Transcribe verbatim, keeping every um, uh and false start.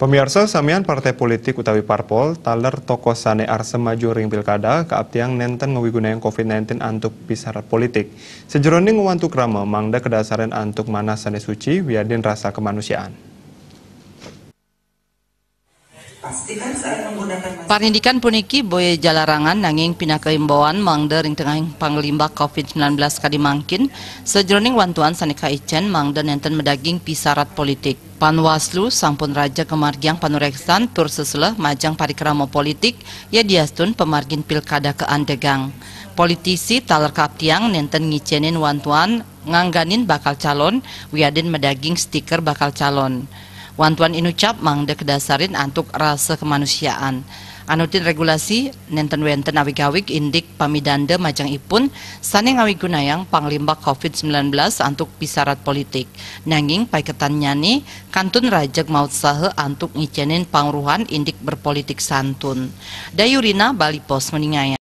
Pamiarsa, samian partai politik utawi parpol, taler tokoh sane arsa maju ring pilkada, kaaptiang nenten ngawigunayang covid nineteen antuk pisarat politik. Sajeroning ngwantu krama mangda kadasarin antuk manah sane suci wiadin rasa kemanusiaan. Parindikan puniki boya jalarangan nanging pinaka imbauan mangda ring tengahing panglimbak covid sembilan belas kadi mangkin, sajeroning wantuan sane kaicen mangda nenten madaging pisarat politik. Panwaslu sampun raja kamargiang panureksan tur seseleh majeng parikrama politik, yadiastun pamargin pilkada kaantegang. Politisi taler kaaptiang nenten ngicenin wantuan ngangganin bakal calon, wiadin madaging stiker bakal calon. Wantuan inucap mangda kadasarin antuk rasa kemanusiaan. Anutin regulasi, nenten wenten awig-awig indik pamidanda majeng ipun sane ngawigunayang panglimbak covid sembilan belas antuk pisarat politik. Nanging paiketannyane kantun rajeg mautsaha antuk ngicenin pangruhan indik berpolitik santun. Dayurina, Bali Post, nguningayang.